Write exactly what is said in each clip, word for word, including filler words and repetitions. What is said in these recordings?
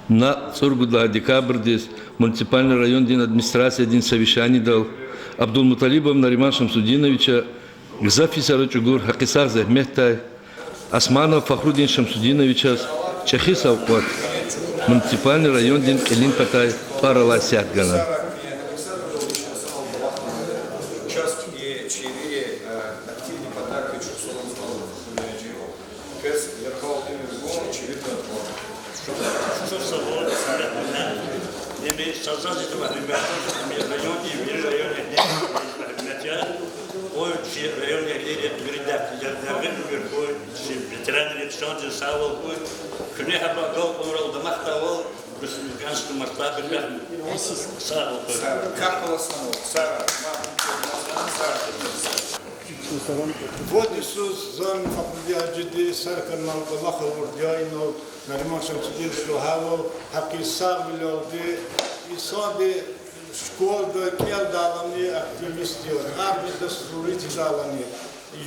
Накь цӀуругуд лагьай декабрдиз муниципальный райондин администрациядин совещанидал Абдулмуталибов Нариман Шамсудиновича гзаф йисара чӀугур гьакъисагъ зегьметдай Османов Фахрудин Шамсудиновичаз чӀехи савкьват, муниципальный райондин кьилин патай тӀвар алай сят гана. Чухсагъул, хъсанбетмунна. Им са заз ийизвай гьуьрмет, им райондин вири районни гьуьрмет я. Къуй чи райондин вири дерт, яргъи уьмуьр хьуй чи ветеранриз, чандин сагъвал хьуй. Куьне гьабур агалкьунрал, дамахдайвал, республиканский масштаб гьуьрмет. Сагъвал хьуй. Вад йисуз зун Фахруди гьажиди сарканал кӀвалах авурди я, инал Нариман Шамсудинович лагьайвал, гьакъисагъвилелди, инсанди школада кӀелдайлани активист я, армияда служить ийидайлани,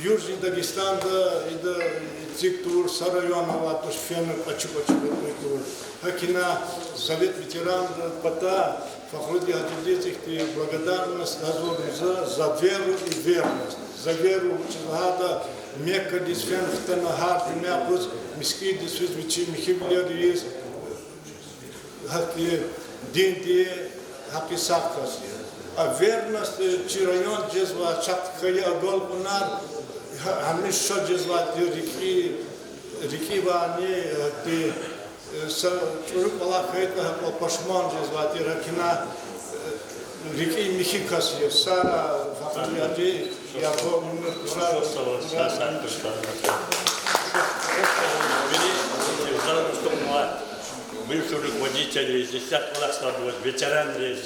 Южный Дагестанда ида эциг тавур са район авайд туш, фена кӀвачи-кӀвачи гатӀуй тавур. ГьакӀ ина Совет ветеранрин патай Фахруди гьажидиз ихьтин благодарность гьазурна за веру и верность. За веру вучиз лагьайтӀа Меккадиз фена хтана, гьар жуьмя къуз мискӀиндиз физ, вичин михьивилер ийиз, гьахьтин динди гьакъисагъ кас я. А верность, чи районда жезвай чахъ хьайи агалкьунар, гьа-, гьамиша жезвай тир рикӀи, рикӀивайни, гьахьтин, э, са чӀуру кӀвалах хьайитӀа, гьакӀ пашман жезвай тир, гьакӀ ина, э, рикӀи михьи кас я. Са Фахруди гьажи, яргъа уьмуьр, куьра. Вири зал устунва, бывший руководительриз, ислягь кӀвалахзавайбуруз, ветеранриз,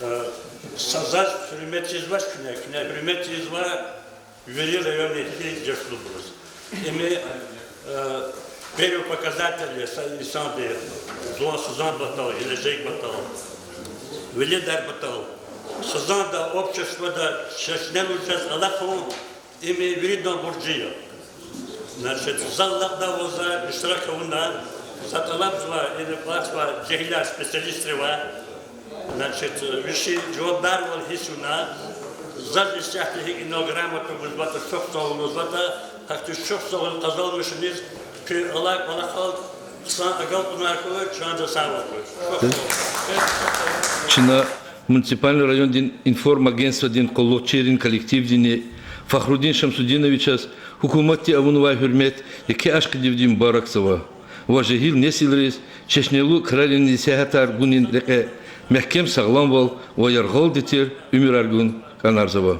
э, са заз гьуьрмет ийизвач куьне, куьне гьуьрмет ийизва вири районни жилищнийбуруз. Им, э, первый показатель я са инсанди, жуван хизан патал, гележег патал, веледар патал. Хизанда, обществода чешне лугьуз жез алахъун, им виридан буржи я. Значит, зал лакьдайвал за иштирак авуна, за тӀалабзава, ина кӀвалахзавай жегьилар, специалистрив, значит, вичин жавабдарвал гьиссуна, заз исятда гьикӀ ина грамота гузватӀа, чухсагъул лугьузватӀа, гьахьтин чухсагъул къазанмишуниз, куь алай кӀвалахал хъсан агалкьунар хьуй, чандин сагъвал хьуй. Чна муниципальный райондин информагентстводин къуллугъчийрин коллективдини Фахрудин Шамсудиновичаз гьукуматди авунвай гьуьрмет еке ашкъидивди мубаракзава ва жегьил несилриз чешнелу крарин несигьатар гунин рекье мягькем сагъламвал ва яргъалди тир уьмуьрар гун кӀанарзава.